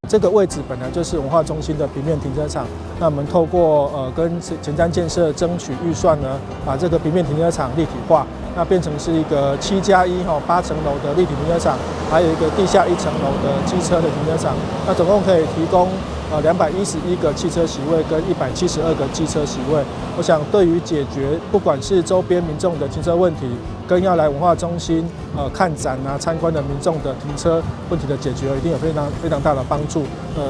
這個位置本來就是文化中心的平面停車場，那我們透過跟前瞻建設爭取預算呢，把這個平面停車場立體化，那變成是一個7+1哈8層樓的立體停車場，還有一個地下1層樓的機車的停車場，那總共可以提供211個汽車席位跟172個機車席位。我想對於解決不管是周邊民眾的停車問題，跟要來文化中心看展啊參觀的民眾的停車問題的解決，一定有非常非常大的幫助。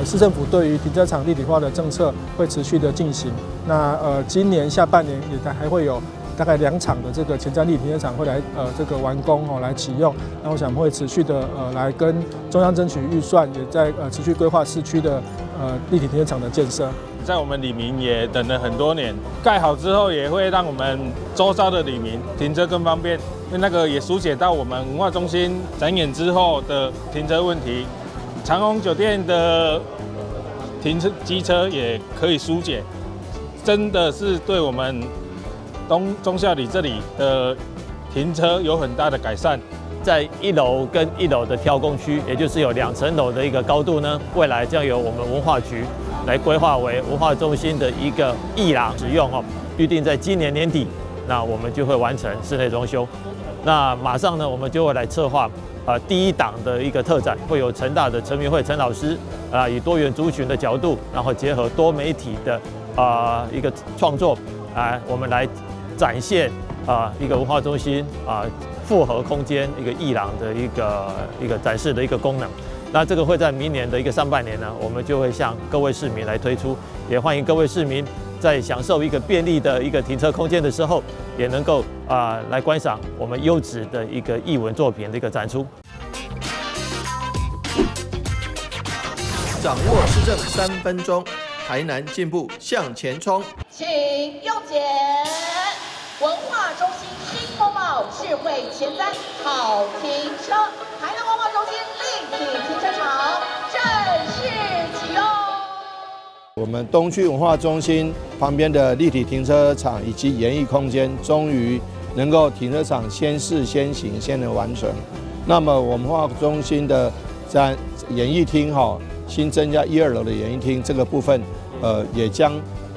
市政府對於停車場立體化的政策會持續的進行。那今年下半年也還會有大概2場的這個前瞻立體停車場會來這個完工哦來啟用。那我想會持續的來跟中央爭取預算，也在持續規劃市區的立體停車場的建設。在我們里民也等了很多年，蓋好之後也會讓我們周遭的里民停車更方便，因為那個也疏解到我們文化中心展演之後的停車問題，長榮酒店的停車機車也可以疏解，真的是對我們東忠孝里這裡的停車有很大的改善。在1樓跟1樓的挑空區，也就是有2層樓的一個高度呢，未來將由我們文化局來規劃為文化中心的一個藝廊使用哦。預定在今年年底，那我們就會完成室內裝修。那馬上呢，我們就會來策劃第一檔的一個特展，會由成大的陳明惠陳老師啊，以多元族群的角度，然後結合多媒體的一個創作啊，我們來展現一個文化中心啊複合空間一個藝廊的一個展示的一個功能。那這個會在明年的一個上半年呢，我們就會向各位市民來推出，也歡迎各位市民在享受一個便利的一個停車空間的時候，也能夠來觀賞我們優質的一個藝文作品的一個展出。掌握市政3分鐘，台南進步向前衝。請右檢文化中心新風貌智慧前瞻好停車，台南文化中心立體停車場正式啟用。我們東區文化中心旁邊的立體停車場以及演藝空間，終於能夠停車場先試先行，先能完成。那麼我們文化中心的在演藝廳哈，新增加1、2樓的演藝廳這個部分，也將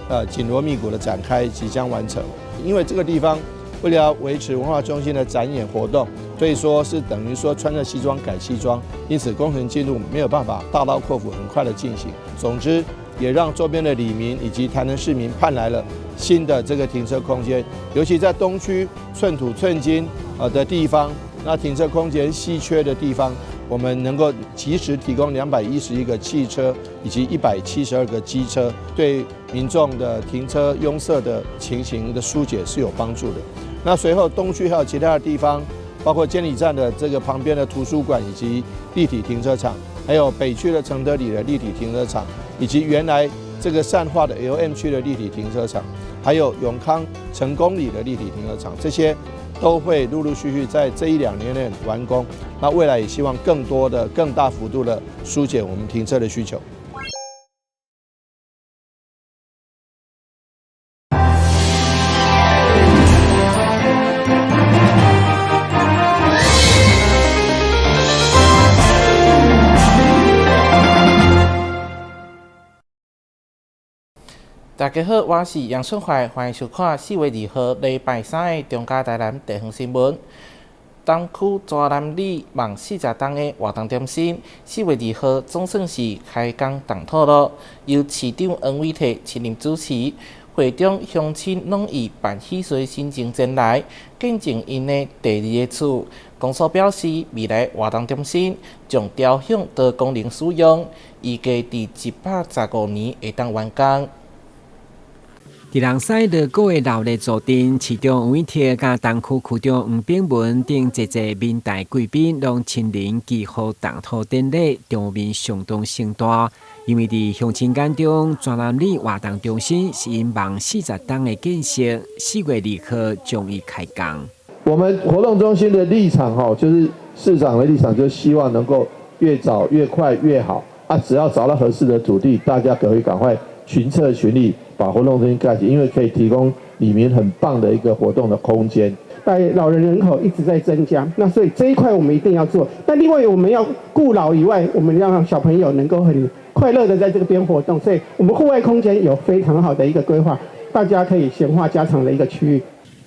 緊鑼密鼓的展開，即將完成。因為這個地方為了要維持文化中心的展演活動，所以說是等於說穿着西裝改西裝，因此工程進度沒有辦法大刀闊斧很快的進行。總之，也讓周邊的里民以及台南市民盼來了新的這個停車空間，尤其在東區寸土寸金的地方，那停車空間稀缺的地方，我們能夠及時提供211個汽車以及172個機車，對民眾的停車擁塞的情形的疏解是有幫助的。那隨後東區還有其他的地方，包括監理站的這個旁邊的圖書館以及立體停車場，還有北區的承德里的立體停車場，以及原來這個善化的 LM 區的立體停車場，還有永康成功里的立體停車場，這些都會陸陸續續在這1、2年內完工。那未來也希望更多的、更大幅度的疏解我們停車的需求。大家好，我是楊春懷，歡迎收看4月2號禮拜三的中嘉台南地方新聞。東區大南里網40棟的活動中心，4月2號總算是開工動土咯。由市長黃偉哲親臨主持，會中鄉親攏以辦喜事的心情前來，見證𪜶的第二个厝。公所表示，未來活動中心將調向多功能使用，預計佇115年會當完工。佇人西鑼鼓的鬧熱座陣，市長黃偉哲佮東區區長黃炳文等濟濟民代貴賓，攏親臨祈福動土典禮，場面相當盛大。因為佇鄉親眼中，大南里活動中心是𪜶望40冬的建設，4月2號終於開工。我們活動中心的立場，吼，就是市長的立場，就希望能夠越早越快越好。啊，只要找到合適的土地，大家可以趕快群策群力把活動中心蓋起，因為可以提供里民很棒的一個活動的空間。在老人人口一直在增加，那所以這一塊我們一定要做。但另外我們要顧老以外，我們要讓小朋友能夠很快樂的在這個邊活動，所以我們戶外空間有非常好的一個規劃，大家可以閒話家常的一個區域。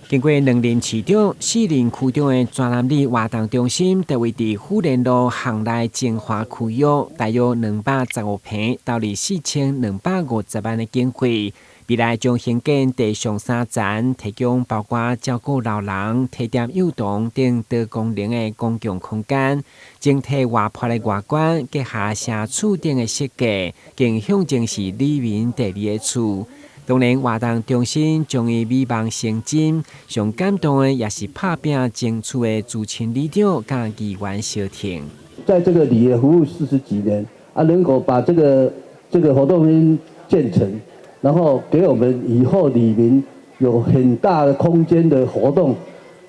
經過兩任市長、四任區長的專南里活動中心，佇位佇富連路巷內精華區域，大約215坪，投入4250萬的經費。未來將興建地上三層，提供包括照顧老人、體驗幼童等多功能的公共空間。整體活潑的外觀，結合社區頂的設計，更象徵是里民第二個厝。當然，活動中心將伊美夢成真，上感動的也是拍拚爭取的資深里長佮議員相挺。在這個里服務40幾年，啊，能夠把這個活動中心建成，然後給我們以後里民有很大的空間的活動，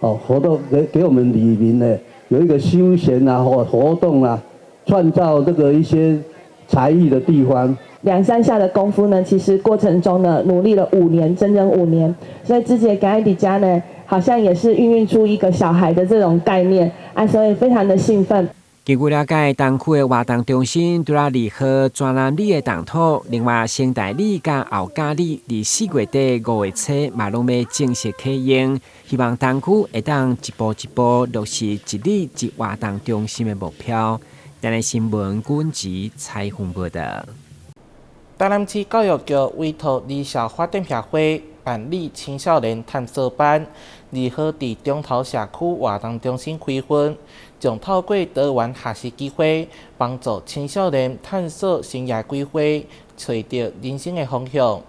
哦，活動給我們里民呢有一個休閒啊或活動啊，創造這個一些才藝的地方。兩三下的功夫呢，其實過程中呢，努力了五年，整整五年。所以芝姐跟艾迪家呢，好像也是孕育出一個小孩的這種概念，啊，所以非常的興奮。根據了解，東區的活動中心除了二號專南里的動土，另外生大里佮後甲里佇4月底5月初嘛攏欲正式啟用，希望東區會當一步一步落實一里一活動中心的目標。台南新聞軍籍採訪報道。台南市教育局委託兒少發展協會辦理青少年探索班，二號佇中頭社區活動中心開訓，將透過多元學習機會，幫助青少年探索生涯規劃，揣著人生的方向。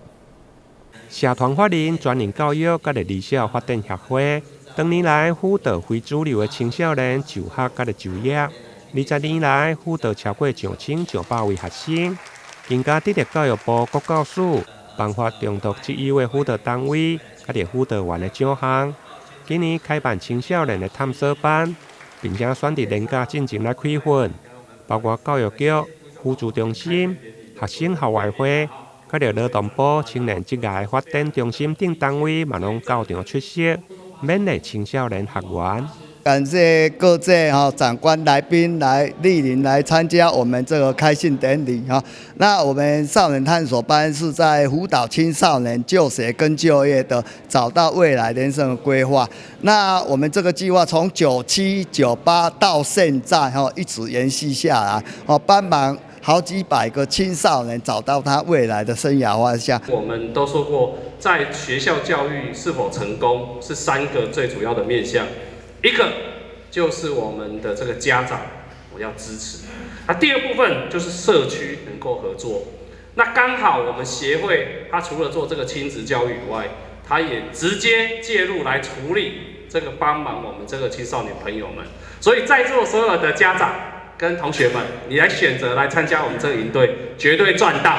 社團法人全人教育佮兒少發展協會，多年來輔導非主流的青少年就學佮就業，20年來輔導超過上千上百位學生。更加得著教育部國教署頒發重讀績優的輔導單位，佮輔導員的獎項。今年開辦青少年的探索班，並且選佇連假進前來開訓，包括教育局、輔助中心、學生校外會，佮勞動部青年職涯發展中心等單位嘛攏到場出席，勉勵青少年學員。感謝各界哈長官來賓來蒞臨來參加我們這個開訓典禮哈。那我們少年探索班是在輔導青少年就學跟就業的，找到未來人生的規劃。那我們這個計劃從97、98到現在哈，一直延續下來，哦，幫忙好幾百個青少年找到他未來的生涯方向。我們都說過，在學校教育是否成功，是三個最主要的面向。一個就是我們的這個家長，我要支持。那第二部分就是社區能夠合作。那剛好我們協會，它除了做這個親職教育以外，它也直接介入來處理這個幫忙我們這個青少年朋友們。所以在座所有的家長跟同學們，你來選擇來參加我們這個營隊，絕對賺到，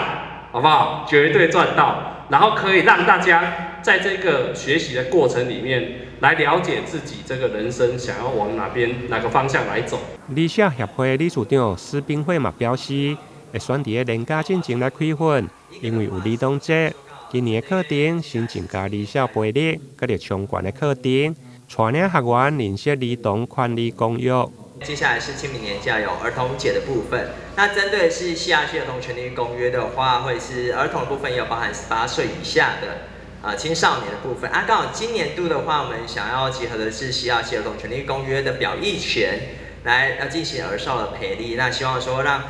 好不好？絕對賺到，然後可以讓大家在這個學習的過程裡面，來了解自己這個人生想要往哪邊哪個方向來走。兒少協會理事長施炳惠嘛表示，會選佇咧連假進前來開訓，因為有兒童節。今年的課程新增加兒少培力，佮著相關的課程，帶領學員認識兒童權利公約。接下來是清明年假有兒童節的部分，那針對是 CRC 兒童權利公約的話，會是兒童的部分也有包含18歲以下的青少年的部分啊。剛好今年度的話，我們想要結合的是 CRC 兒童權利公約的表意權，來要進行兒少的培力。那希望說讓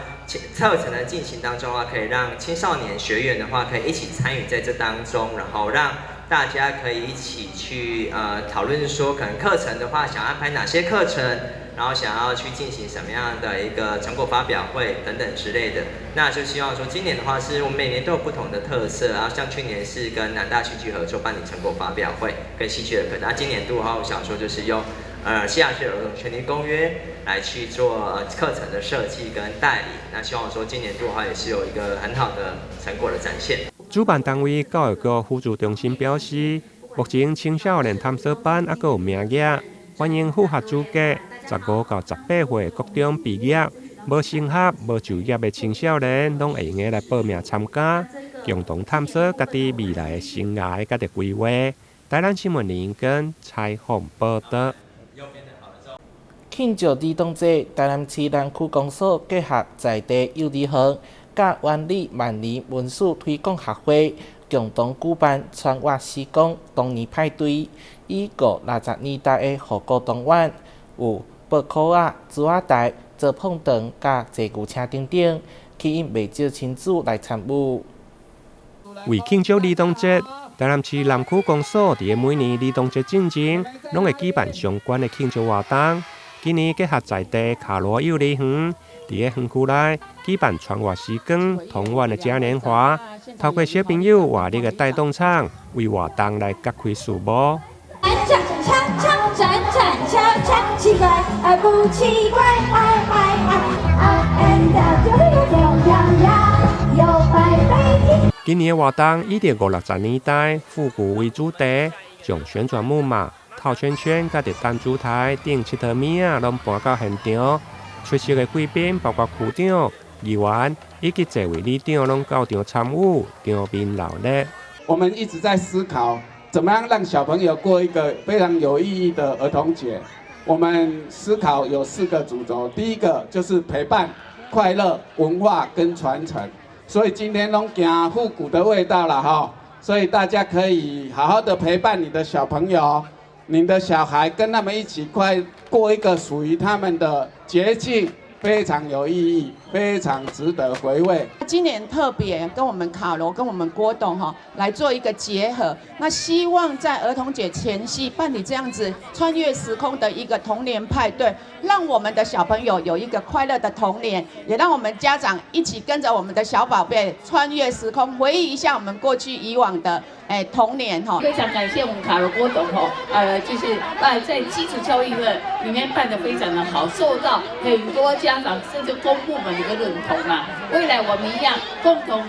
課程的進行當中啊，可以讓青少年學員的話，可以一起參與在這當中，然後讓大家可以一起去討論說，可能課程的話，想安排哪些課程，然後想要去進行什麼樣的一個成果發表會等等之類的。那就希望說今年的話，是我們每年都有不同的特色，然後像去年是跟南大戲劇合作辦理成果發表會跟戲劇的課程，那今年度的話，我想說就是用CRC 兒童權利公約來去做課程的設計跟帶領。那希望說今年度的話，也是有一個很好的成果的展現。主辦單位教育局輔助中心表示，目前青少年探索班猶閣有名額，歡迎符合資格15到18歲國中畢業、無升學、無就業的青少年，攏會用得來報名參加，共同探索家己未來的生涯佮規劃。台南新聞林根採訪報道。慶祝兒童節，台南市南區公所結合在地幼兒園，佮灣里萬年文史推廣協會共同舉辦穿越時光童年派對，以五六十年代的復古童玩，有爆箍仔、珠仔台、做碰糖佮坐牛車等等，吸引袂少親子來參與。為慶祝兒童節，台南市南區公所佇每年兒童節進前，攏會舉辦相關的慶祝活動。今年結合在地卡羅幼兒園，佇個園區內舉辦穿越時光童玩的嘉年華，透過小朋友活力的帶動唱，為活動來揭開序幕。鏘鏘鏘盞盞敲敲，奇怪啊不奇怪，愛愛愛愛 N W 洋洋，有白飛機。今年的活動以五六十年代復古為主題，將旋轉木馬、套圈圈、佮彈珠台等𨑨迌物仔攏搬到現場。出席的貴賓包括區長、議員以及濟位里長，攏到場參與，場面鬧熱。我們一直在思考，怎麼樣讓小朋友過一個非常有意義的兒童節。我們思考有四個主軸，第一個就是陪伴、快樂、文化跟傳承。所以今天攏行復古的味道了哈，所以大家可以好好的陪伴你的小朋友、你的小孩，跟他們一起快過一個屬於他們的節慶，非常有意義，非常值得回味。今年特別跟我們卡羅跟我們郭董哈來做一個結合，那希望在兒童節前夕辦理這樣子穿越時空的一個童年派對，讓我們的小朋友有一個快樂的童年，也讓我們家長一起跟着我們的小寶貝穿越時空，回憶一下我們過去以往的童年哈。非常感謝我們卡羅郭董哈，就是在基礎教育的裡面辦得非常的好，受到很多家長甚至公部門的一個認同啊。未來我們一樣共同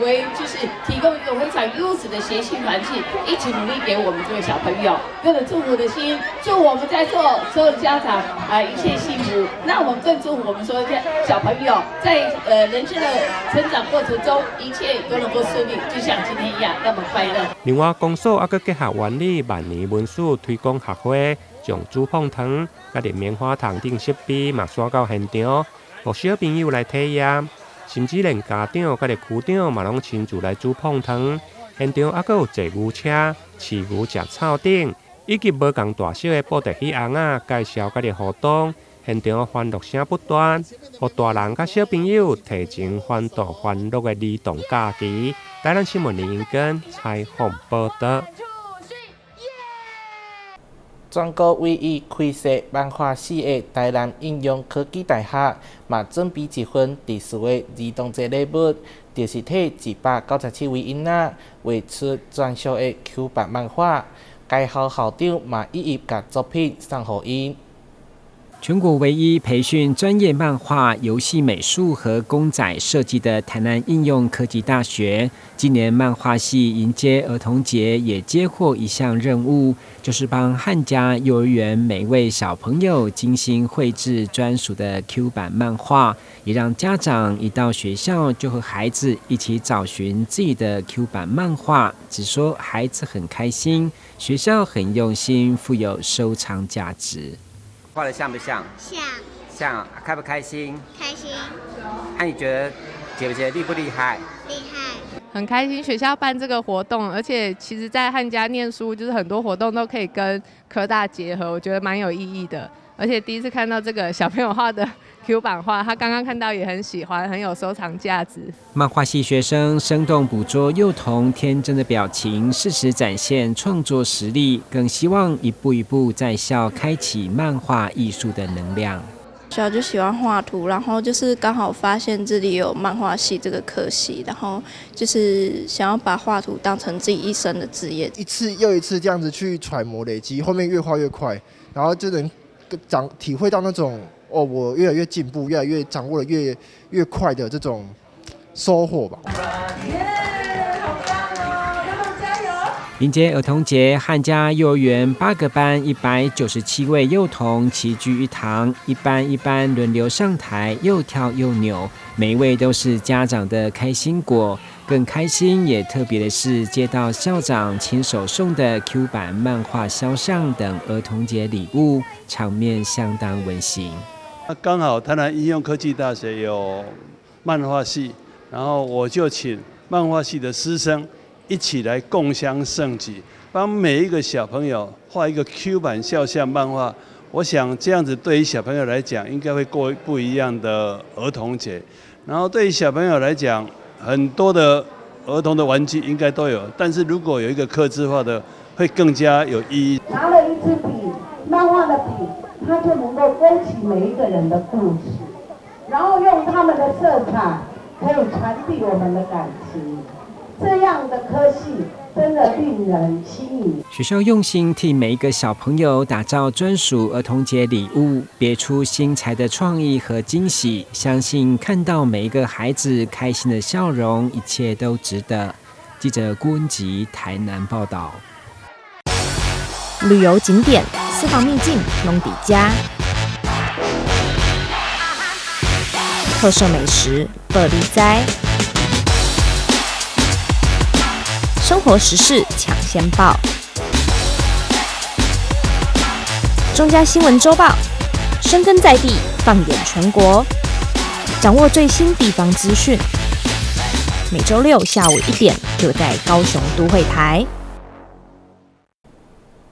為就是提供一個非常優質的學習環境，一起努力給我們這位小朋友。為了祝福的心，祝我們在座所有家長啊一切幸福。那我們更祝福我們所有的小朋友在人生的成長過程中，一切都能夠順利，就像今天一樣那麼快樂。另外，公所猶閣結合灣里萬年文史推廣協會，將煮碰糖、佮棉花糖等設備嘛徙到現場，予小朋友來體驗。甚至連家長佮區長嘛攏親自來煮碰糖。現場猶閣有坐牛車、飼牛食草等，以及無仝大小的布袋戲尪仔介紹佮活動，現場歡樂聲不斷，予大人佮小朋友提前歡度歡樂的兒童假期。台南新聞林英根採訪報道。全國唯一開設漫畫系的台南應用科技大學，嘛準備一份特殊的兒童節禮物，就是替197位囡仔畫出專屬的 Q 版漫畫。該校校長嘛一一共作品送予𪜶。全國唯一培訓專業漫畫、遊戲美術和公仔設計的台南應用科技大學，今年漫畫系迎接兒童節，也接獲一項任務，就是幫漢家幼兒園每位小朋友精心繪製專屬的 Q 版漫畫，也讓家長一到學校就和孩子一起找尋自己的 Q 版漫畫，只說孩子很開心，學校很用心，富有收藏價值。畫得像不像？像。像，開不開心？開心。那你覺得姐姐厲不厲害？厲害。很開心學校辦這個活動，而且其實，在漢家念書，就是很多活動都可以跟科大結合，我覺得蠻有意義的。而且第一次看到這個小朋友畫的 Q 版畫，他剛剛看到也很喜歡，很有收藏價值。漫畫系學生生動捕捉幼童天真的表情，適時展現創作實力，更希望一步一步在校開啟漫畫藝術的能量。小就喜歡畫圖，然後就是剛好發現這裡有漫畫系這個科系，然後就是想要把畫圖當成自己一生的職業。一次又一次這樣子去揣摩累積，後面越畫越快，然後就能體會到那種哦，我越來越進步，越來越掌握了越快的這種收穫吧。耶，好棒哦！要不加油！迎接兒童節，漢家幼兒園8個班197位幼童齊聚一堂，一班一班輪流上台，又跳又扭，每一位都是家長的開心果，更更開心也特別的是，接到校長親手送的 Q 版漫畫肖像等兒童節禮物，場面相當溫馨。那剛好台南應用科技大學有漫畫系，然後我就請漫畫系的師生一起來共襄盛舉，幫每一個小朋友畫一個 Q 版肖像漫畫。我想這樣子對於小朋友來講，應該會過不一樣的兒童節。然後對於小朋友來講，很多的兒童的玩具應該都有，但是如果有一個客製化的，會更加有意義。拿了一支筆，漫畫的筆，它就能夠勾起每一個人的故事，然後用他們的色彩可以傳遞我們的感情。這樣的科系真的令人心儀。學校用心替每一個小朋友打造專屬兒童節禮物，別出心裁的創意和驚喜，相信看到每一個孩子開心的笑容，一切都值得。記者郭文吉台南報道。旅遊景點、私房秘境攏佇遮，特色美食報你知，生活時事搶先報，中嘉新聞週報，深耕在地，放眼全國，掌握最新地方資訊。每週六下午1點，就在高雄都會台。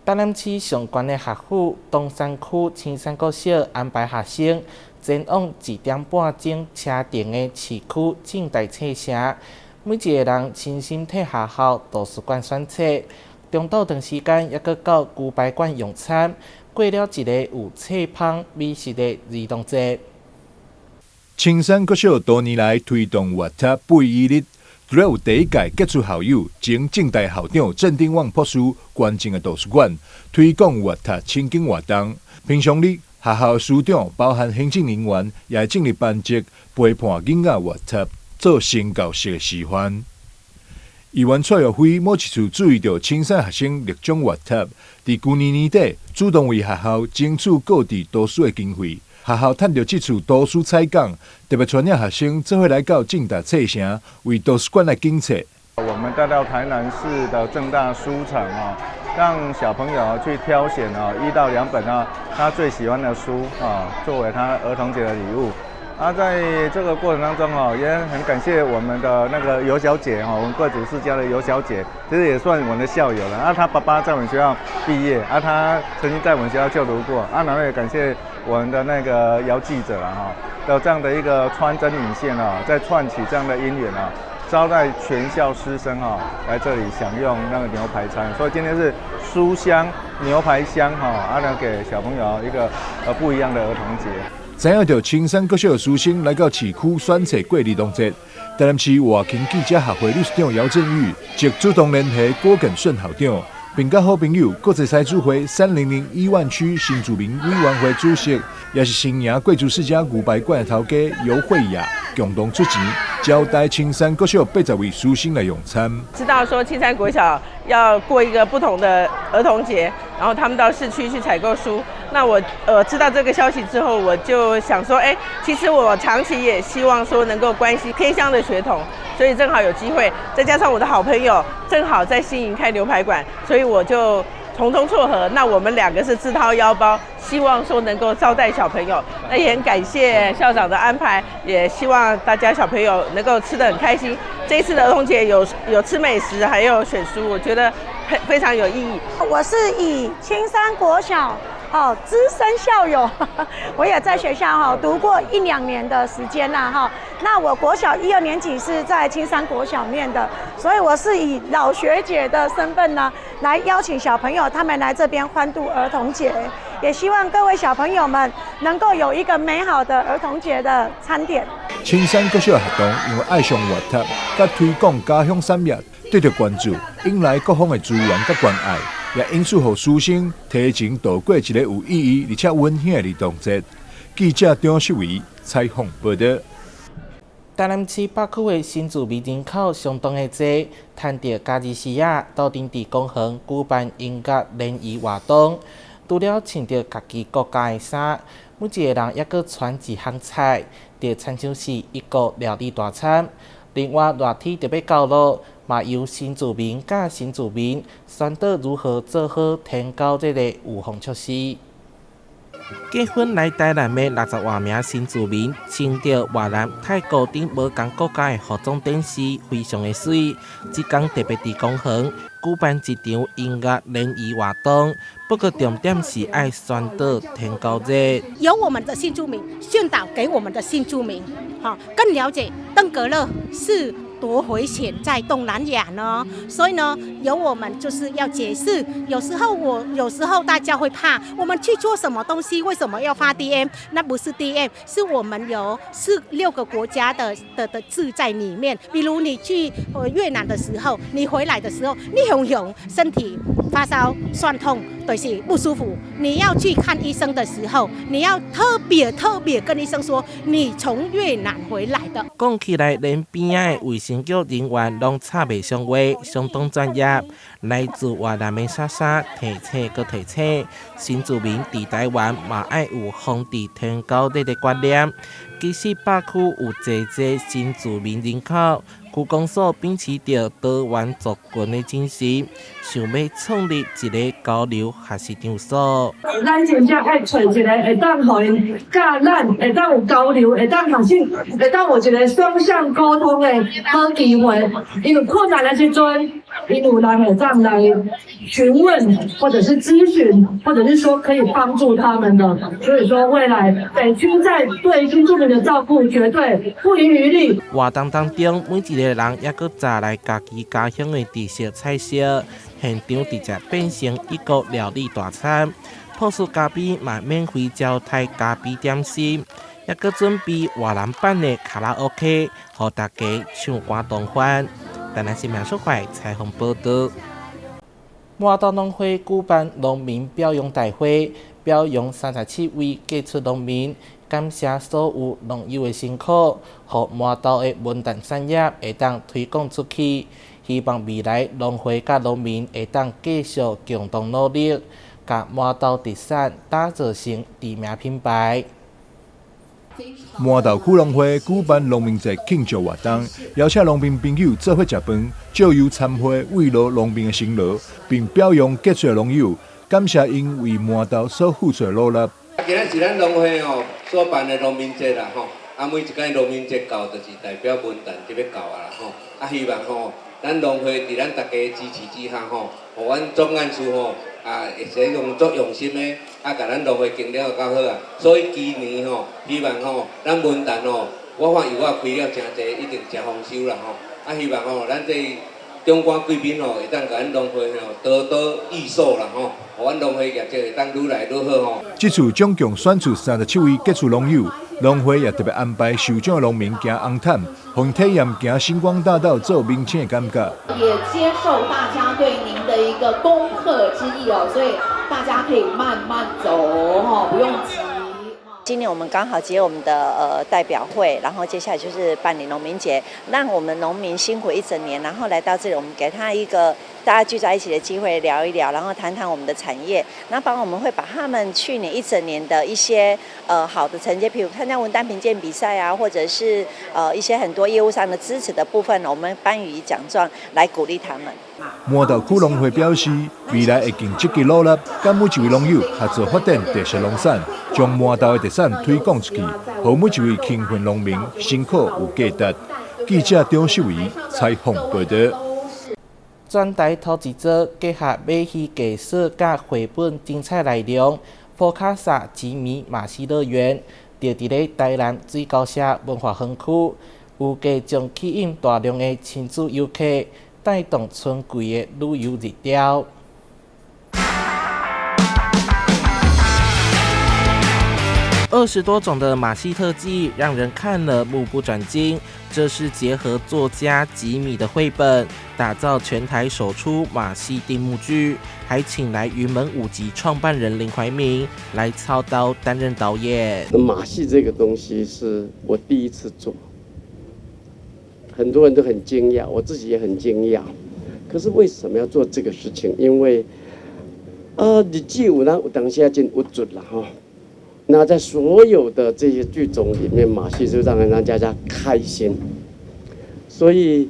台南市上懸的學府東山區青山國小安排學生前往1點半鐘車程的市區政大冊城，每一个人親身替學校圖書館選冊。中晝頓時間，猶閣到牛排館用餐，過了一个有冊芳美食的兒童節。青山國小多年來推動閱讀不遺餘力，除了有第一屆傑出校友、前政大校長鄭丁旺博士捐贈的圖書館，推廣閱讀親近活動。平常日學校師長，包含行政人員，也會進入班級陪伴囡仔閱讀，做身教式的示範。議員蔡若輝某一次注意著青山學生熱衷閱讀，佇舊年年底主動為學校爭取購置圖書的經費。學校趁著這次圖書採訪，特別帶領學生做伙來到政大冊城，為圖書館來檢冊。我們帶到台南市的政大書城啊，讓小朋友去挑選啊1到2本啊他最喜歡的書啊，作為他兒童節的禮物。啊，在這個過程當中哦，也很感謝我們的那個尤小姐哈，我們貴族世家的尤小姐，其實也算我們的校友了。啊，她爸爸在我們學校畢業，啊，她曾經在我們學校就讀過。啊，然後也感謝我們的那個姚記者啊，哈，的這樣的一個穿針引線啊，在串起這樣的姻緣啊，招待全校師生啊來這裡享用那個牛排餐。所以今天是書香牛排香哈，啊，來給小朋友一個不一樣的兒童節。知影著青山國小的師生來到市區選冊過兒童節，台南市外勤記者協會理事長姚振宇則主動聯繫郭耿順校長，並佮好朋友國際獅子會3001萬區新住民委員會主席，也是新營貴族世家牛排館的頭家尤慧雅共同出錢招待青山國小80位師生來用餐。知道說青山國小要過一個不同的兒童節，然後他們到市區去採購書。那我知道這個消息之後，我就想說，哎，其實我長期也希望說能夠關心偏鄉的學童，所以正好有機會，再加上我的好朋友正好在新營開牛排館，所以我就從中撮合。那我們兩個是自掏腰包，希望說能夠招待小朋友。那也很感謝校長的安排，也希望大家小朋友能夠吃得很開心。這一次的兒童節有吃美食，還有選書，我覺得非常有意義。我是以青山國小哦，資深校友，我也在學校哈讀過一兩年的時間啦哈。那我國小一二年級是在青山國小念的，所以我是以老學姐的身份呢，來邀請小朋友他們來這邊歡度兒童節，也希望各位小朋友們能夠有一個美好的兒童節的餐點。青山國小的活動因為愛上閱讀，佮推廣家鄉產業，得到關注，引來各方的資源佮關愛。也因此，予師生提前度過一個有意義而且溫馨的兒童節。記者張秀維採訪報導。台南市北區的新住民人口相當的濟，趁著假日時仔，鬥陣佇公園舉辦音樂聯誼活動。除了穿著家己國家的衫，每一个人猶閣傳一項菜，就親像是一國料理大餐。另外，熱天就欲到囉，嘛由新住民佮新住民宣導如何做好天狗這个預防措施。結婚來台南的60外名新住民，穿著越南、泰國等無仝國家的服裝展示，非常的媠。這工特別佇公園舉辦一場音樂聯誼活動，不過重點是愛宣導天狗熱。由我們的新住民宣導給我們的新住民，哈，更了解登革熱是多危險在東南亞呢，所以呢，由我們就是要解釋。有時候大家會怕，我們去做什麼東西，為什麼要發 DM？那不是 DM，是我們有四六個國家的字在裡面。比如你去越南的時候，你回來的時候，你雄雄身體發燒、痠痛，就是不舒服，你要去看醫生的時候，你要特別特別跟醫生說，你從越南回來的。講起來，連邊仔的衛生局人員攏插袂上話，相當專業。來自越南的莎莎提醒閣提醒，新住民佇台灣嘛愛有防治天狗熱的觀念。其實北區有濟濟新住民人口，區公所秉持著多元族群的精神，想欲創立一个交流學習場所。咱真正愛揣一个會當予𪜶佮咱會當有交流，會當學習，會當有一个雙向溝通的好機會。𪜶有困難的時陣，𪜶有人會當來詢問，或者是諮詢，或者是說可以幫助他們的。所以說，未來北區在對新住民的照顧絕對不遺餘力。活動當中，每一个人猶閣帶來家己家鄉的特色菜色，現場直接變成一國料理大餐。博士咖啡嘛免費招待咖啡點心，猶閣準備越南版的卡拉 OK，予大家唱歌同歡。台南新聞蘇懷採訪報導。麻豆農會舉辦農民表揚大會，表揚37位傑出農民，感謝所有農友的辛苦，予麻豆的文旦產業會當推廣出去。希望未來農會佮農民會當繼續共同努力，共麻豆特產打造成知名品牌。麻豆區農會舉辦農民節慶祝活動，邀請農民朋友做伙食飯，借由餐會慰勞農民的辛勞，並表揚傑出的農友，感謝𪜶為麻豆所付出的努力。今仔是咱農會吼所辦的農民節啦吼，啊每一屆農民節到，就是代表文旦就欲到啊啦吼，啊希望吼咱農會佇咱大家支持之下吼，予阮總幹事吼啊會使用足用心的啊，共咱農會經營較好啊。所以今年吼，希望吼咱文旦吼，我看柚仔開了誠濟，一定誠豐收啦吼。啊，希望吼咱這長官貴賓吼，會當共咱農會吼多多益善啦吼，予阮農會業績會當愈來愈好吼。這次總共選出37位傑出農友，農會也特別安排受獎的農民行紅毯，予𪜶體驗行星光大道做明星的感覺。也接受大家對您的一個恭賀之意哦，所以大家可以慢慢走哦，不用急。今年我們剛好接我們的代表會，然後接下來就是辦理農民節，讓我們農民辛苦一整年，然後來到這裡，我們給他一個大家聚在一起的機會，聊一聊，然後談談我們的產業。那幫我們會把他們去年一整年的一些好的成績，譬如參加文旦評鑑比賽啊，或者是一些很多業務上的支持的部分，我們頒予獎狀來鼓勵他們。麻豆區農會表示，未來會更積極努力，佮每一位農友合作發展特色農產，將麻豆的特產推廣出去，予每一位勤奮農民辛苦有價值。記者張秀儀採訪報導。全台頭一座結合馬戲藝術佮繪本精彩內容，波卡薩吉米馬戲樂園，就佇咧台南水溝社文化園區，預計將吸引大量的親子遊客，帶動春季的旅遊熱潮。20多種的馬戲特技，讓人看了目不轉睛。這是結合作家吉米的繪本，打造全台首出馬戲定目劇，還請來雲門舞集創辦人林懷民來操刀擔任導演。馬戲這個東西是我第一次做，很多人都很驚訝，我自己也很驚訝。可是為什麼要做這個事情？因為，日子有咱有當時真鬱卒啦吼。那在所有的這些劇種裡面，馬戲就讓人讓大家開心。所以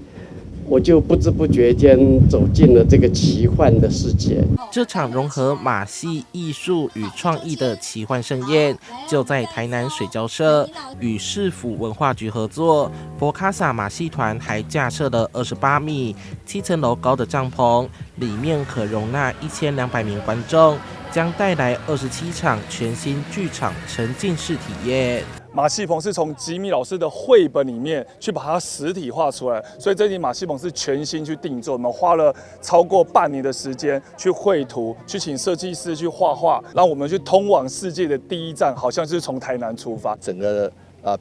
我就不知不覺間走進了這個奇幻的世界。這場融合馬戲藝術與創意的奇幻盛宴，就在台南水交社與市府文化局合作。佛卡薩馬戲團還架設了28米、7層樓高的帳篷，裡面可容納1200名觀眾，將帶來27場全新劇場沉浸式體驗。馬戲棚是從吉米老師的繪本裡面去把它實體化出來，所以這頂馬戲棚是全新去定做，我們花了超過半年的時間去繪圖，去請設計師去畫畫，讓我們去通往世界的第一站，好像是從台南出發。整個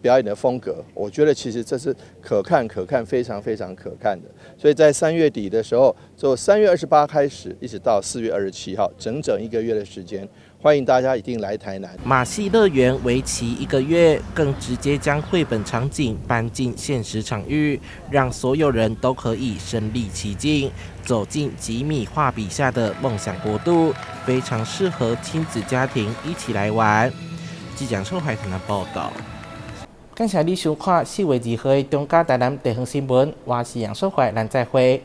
表演的風格，我覺得其實這是可看可看非常非常可看的。所以在3月底的時候，就3月28開始，一直到4月27號，整整一個月的時間。歡迎大家一定來台南。馬戲樂園為期一個月，更直接將繪本場景搬進現實場域，讓所有人都可以身臨其境，走進吉米畫筆下的夢想國度，非常適合親子家庭一起來玩。記者邱海台南報道。感謝你收看4月2號的中嘉台南地方新聞，我是楊淑懷，咱再會。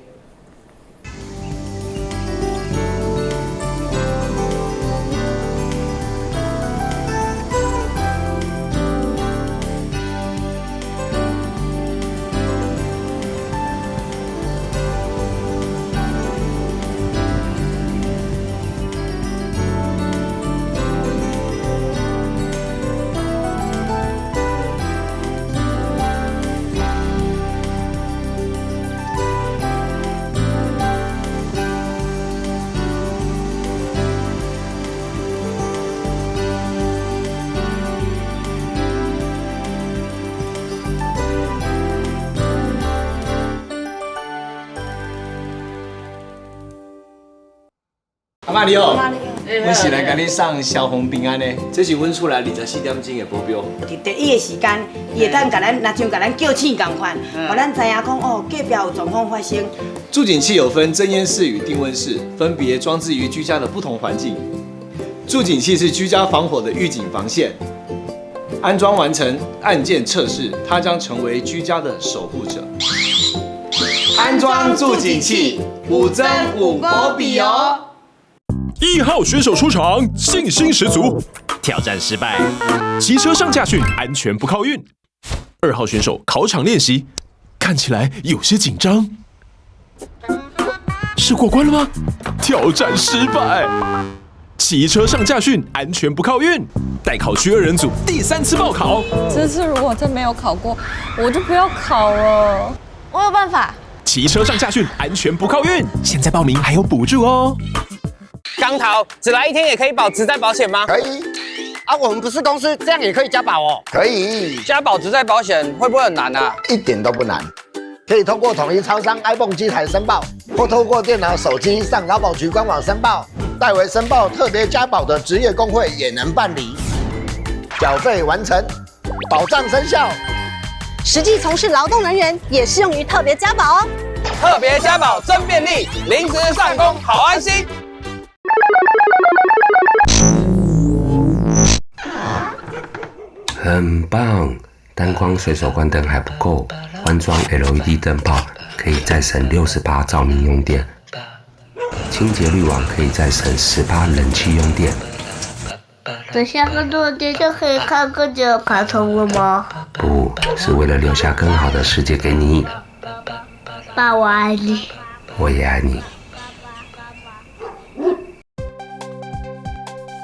阿媽你好，阮是來共你送消防平安的，這是阮厝內24點鐘的保鏢。佇第一个時間，伊會當共咱，若像共咱叫醒仝款，予咱知影講哦，隔壁有狀況發生。住警器有分偵煙室與定溫室，分別裝置於居家的不同環境。住警器是居家防火的預警防線，安裝完成按鍵測試，它將成為居家的守護者。安裝住警器，有增有保庇哦。 1號選手出場，信心十足，挑戰失敗。騎車上駕訓，安全不靠運。2號選手考場練習，看起來有些緊張。是過關了嗎？挑戰失敗。騎車上駕訓，安全不靠運。待考區2人組第3次報考。這次如果真沒有考過，我就不要考了。我有辦法。騎車上駕訓，安全不靠運。現在報名還有補助哦。光頭，只來一天也可以保職災保險嗎？可以。啊，我們不是公司，這樣也可以加保哦。可以。加保職災保險會不會很難啊？一點都不難，可以通過統一超商 iPhone 機台申報，或透過電腦、手機上勞保局官網申報。代為申報特別加保的職業工會也能辦理。繳費完成，保障生效。實際從事勞動人員也適用於特別加保哦。特別加保真便利，臨時上工好安心。很棒，單光隨手關燈還不夠，換裝 LED 燈泡可以再省60%照明用電，清潔濾網可以再省10%冷氣用電。等下更多的電就可以看更久的卡通了嗎？不是為了留下更好的世界給你。爸，我愛你。我也愛你。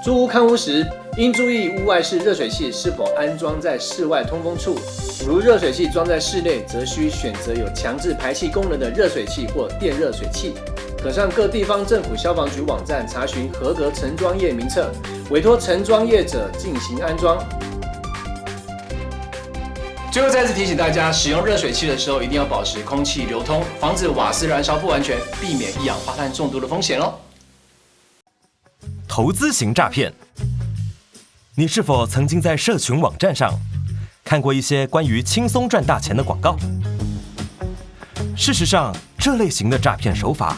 租屋看屋時，應注意屋外式熱水器是否安裝在室外通風處。如熱水器裝在室內，則需選擇有強制排氣功能的熱水器或電熱水器。可上各地方政府消防局網站查詢合格承裝業名冊，委託承裝業者進行安裝。最後再次提醒大家，使用熱水器的時候一定要保持空氣流通，防止瓦斯燃燒不完全，避免一氧化碳中毒的風險哦。投資型詐騙，你是否曾經在社群網站上看過一些關於輕鬆賺大錢的廣告？事實上，這類型的詐騙手法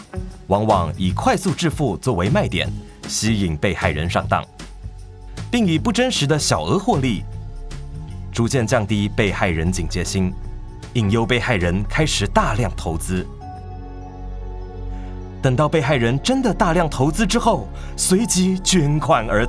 往往以快速致富作為賣點，吸引被害人上當，並以不真實的小額獲利，逐漸降低被害人警戒心，引誘被害人開始大量投資。等到被害人真的大量投資之後，隨即捲款而逃。